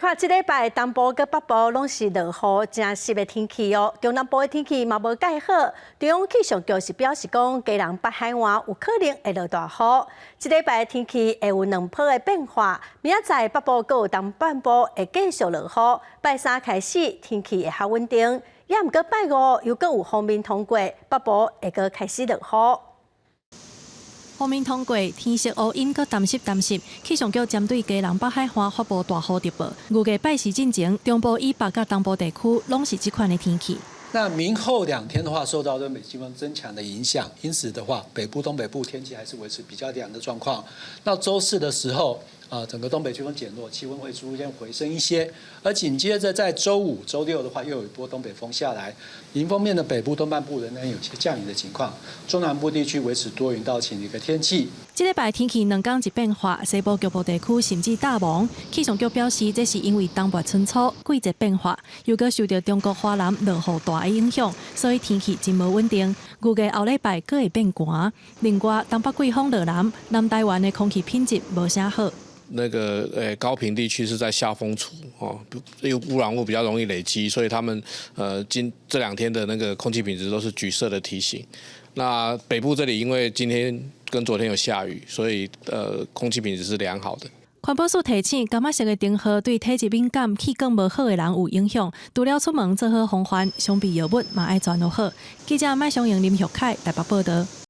看這禮拜東部佮北部攏是落雨，誠濕的天氣哦。中南部的天氣嘛無蓋好。中央氣象局是表示講，基隆北海岸有可能會落大雨。這禮拜的天氣會有兩波的變化，明仔載北部閣有東半部會繼續落雨。拜三開始天氣會較穩定，也毋過拜五又閣有鋒面通過，北部會閣開始落雨。鋒面通過，天色烏陰閣澹濕澹濕。氣象局針對基隆北海岸發布大雨特報，預計拜四進前，中部以北佮東部地區攏是這款的天氣。那明後兩天的話，受到東北季風增強的影響，因此的話，北部、東北部天氣還是維持比較涼的狀況。到週四的時候，啊，整個東北季風減弱，氣溫會逐漸回升一些。而緊接着在週五、週六的話，又有一波東北風下來，迎風面的北部、東半部仍然有些降雨的情況。中南部地區維持多雲到晴的一個天氣。這禮拜天氣兩工一變化，西部局部地區甚至大霧。氣象局表示，這是因為冬末春初季節變化，又閣受著中國華南落雨大的影響，所以天氣真無穩定。預計後禮拜閣會變寒。另外，東北季風落南，南台灣的空氣品質無啥好。那個高屏地區是在下風處哦，因為污染物比較容易累積，所以他們今這兩天的那個空氣品質都是橘色的提醒。那北部這裡因為今天跟昨天有下雨，所以空氣品質是良好的。環保署提醒，柑仔色的燈號對體質敏感、氣管無好的人有影響。除了出門做好防範，常備藥物嘛愛準備好。記者麥尚瑩、林玉凱台北報道。